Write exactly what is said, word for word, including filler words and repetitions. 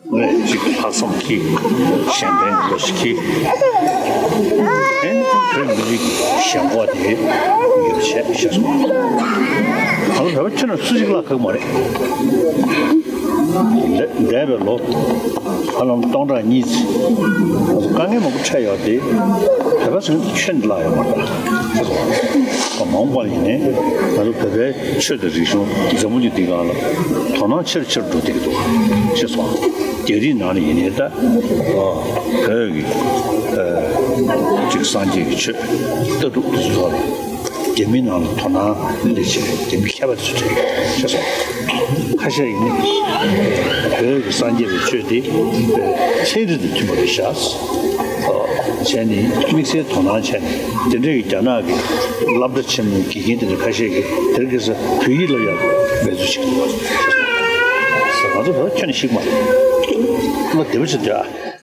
ངས་གཅིག་ལྷག་བསམ་གྱིས་གཞན་ཕན་གྱི་བློ་ཞིག་གིས། ཨེ་ནི་བོད་མི་རིགས་ཀྱི་ཞེན་ཁོག་དེ་ཡོད་བྱས་ཤེས་སོང་། ང་ཚོ་བོད་པ་ཁྱོན་ནས་སུ་ཞིག་བརླག་ཁག་མ་རེད། འདས་པའི་ལོ་ཧ་ལམ་སྟོང་ཕྲག་གཉིས་ཙམ་ང་ཚོ་དཀའ་ངལ་མང་པོ་འཕྲད་ཡོད་དེ། བོད་པ་ཟེར་མཁན་དེ་ཁྱོན་ནས་བརླག་ཡོད་མ་རེད། ཤེས་སོང་། མང་པོ་ཡིན་ནའི་ང་ཚོ་བོད་པའི་ཆོས་དང་རིག་གཞུང་འཛམ་བུ་གླིང་འདིའི་སྒང་ལ་དོ་སྣང་ཆེ་རུ་ཆེ་རུ་འགྲོ་བསྡད་ཀྱི་འདུག་ཤེས་སོང་། རྒྱ་རིགས་ནང་ལ་ཡིན་ནའི་ད་བོད་ཀྱི་ཅིག་སངས་རྒྱས་ཀྱི་ཆོས་ལྟ་གྲུབ་དེ་ཚོ་ལ་རྒྱ་མིའི་ནང་ལ་དོ་སྣང་སླེབས་བྱས་རྒྱ་མི་མཁས་པ་དེ་ཚོ་གྲས་ཤེས་སོང་། ཁ་ཤས་ཡིན་ནའི་བོད་ཀྱི་སངས་རྒྱས་པའི་ཆོས་དེ་ཚན་རིག་དང་མཐུན་པ་རེད་ཤག་བྱས་ནས་དམིགས་བསལ་དོ་སྣང་བྱས་ནས་དེ་འདྲའི་རྒྱ་ནག་གི་སློབ་གྲྭ་ཆེན་མོའི་དགེ་རྒན་དེ་འདྲ་ཁ་ཤས་ཀྱིས་དེར་གེ་སར་བོད་ཡིག་སློབ་ཡག་འབད་རྩོལ་བྱེད་ཀྱི་འདུག་ང་ཚོ་བོད་ཁྱོན་ནས་ཤེས་ཀྱི་མ་རེད། བློ་བདེ་པོ་བྱེད་དུས་ཨ།